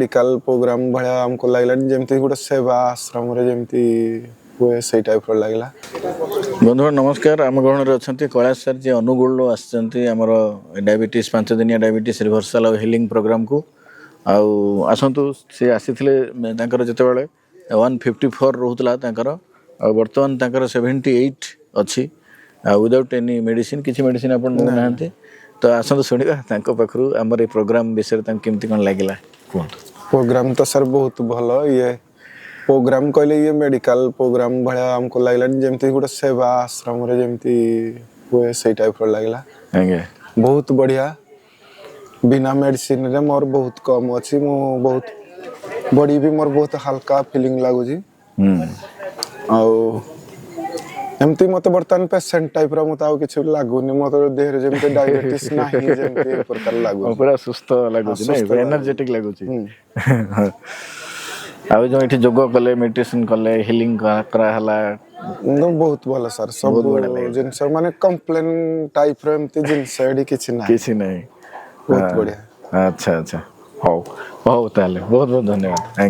Medical programme ଭଳିଆ ଆମକୁ ଲାଗିଲାନି, ଯେମିତି ଗୋଟେ ସେବା ଆଶ୍ରମରେ ଯେମିତି ହୁଏ, ସେଇ ଟାଇପର ଲାଗିଲା। ବନ୍ଧୁଗଣ ନମସ୍କାର। ଆମ ଗହଣରେ ଅଛନ୍ତି କୈଳାସ ସାର୍, ଯିଏ ଅନୁଗୁଳରୁ ଆସିଛନ୍ତି ଆମର ଡାଇବେଟିସ୍ 5 ଦିନିଆ ଡାଇବେଟିସ୍ ରିଭର୍ସାଲ ଆଉ ହିଲିଂ ପ୍ରୋଗ୍ରାମକୁ। ଆଉ ଆସନ୍ତୁ, ସେ ଆସିଥିଲେ ତାଙ୍କର ଯେତେବେଳେ 154 ରହୁଥିଲା ତାଙ୍କର, ଆଉ ବର୍ତ୍ତମାନ ତାଙ୍କର 78 ଅଛି, ଆଉ ୱିଦାଉଟ୍ ଏନି ମେଡ଼ିସିନ। କିଛି ମେଡ଼ିସିନ ଆପଣ ନେଉନାହାନ୍ତି। ତ ଆସନ୍ତୁ ଶୁଣିବା ତାଙ୍କ ପାଖରୁ ଆମର ଏଇ ପ୍ରୋଗ୍ରାମ ବିଷୟରେ ତାଙ୍କୁ କେମିତି କ'ଣ ଲାଗିଲା, କୁହନ୍ତୁ। ପ୍ରୋଗ୍ରାମ ତ ସାର୍ ବହୁତ ଭଲ। ଇଏ ପ୍ରୋଗ୍ରାମ କହିଲେ ଇଏ ମେଡିକାଲ ପ୍ରୋଗ୍ରାମ ଭଳିଆ ଆମକୁ ଲାଗିଲାନି, ଯେମିତି ଗୋଟେ ସେବା ଆଶ୍ରମରେ ଯେମିତି ହୁଏ, ସେଇ ଟାଇପର ଲାଗିଲା। ବହୁତ ବଢିଆ। ବିନା ମେଡିସିନରେ ମୋର ବହୁତ କମ ଅଛି। ମୁଁ ବହୁତ ବଡି ବି ମୋର ବହୁତ ହାଲକା ଫିଲିଂ ଲାଗୁଛି। ଆଉ ଏମିତି ମତେ ବର୍ତ୍ତମାନ ପେସେଣ୍ଟ ଟାଇପର ମତେ ଆଉ କିଛି ଲାଗୁନି। ମତେ ଦେହରେ ଯେମିତି ଡାଇବେଟିସ୍ ନାହିଁ, ଯେମିତି ଏ ପ୍ରକାର ଲାଗୁଛି। ପୁରା ସୁସ୍ଥ ଲାଗୁଛି ନାଇଁ? ସୁସ୍ଥ ଲାଗୁଛି। ଏନର୍ଜେଟିକ୍ ଲାଗୁଛି। ଆଉ ଯୋଉ ଏଠି ଯୋଗ କଲେ, ମେଡିଟେସନ କଲେ, ହିଲିଂ କରାହେଲା? ଏକଦମ ବହୁତ ଭଲ ସାର୍। ସବୁ ଜିନିଷ ମାନେ କମ୍ପ୍ଲେନ ଟାଇପ ର ଏମିତି ଜିନିଷ ଏଠି କିଛି ନାହିଁ। କିଛି ନାହିଁ। ବହୁତ ବଢିଆ। ଆଚ୍ଛା, ହଉ ହଉ, ତାହେଲେ ବହୁତ ବହୁତ ଧନ୍ୟବାଦ। Thank you.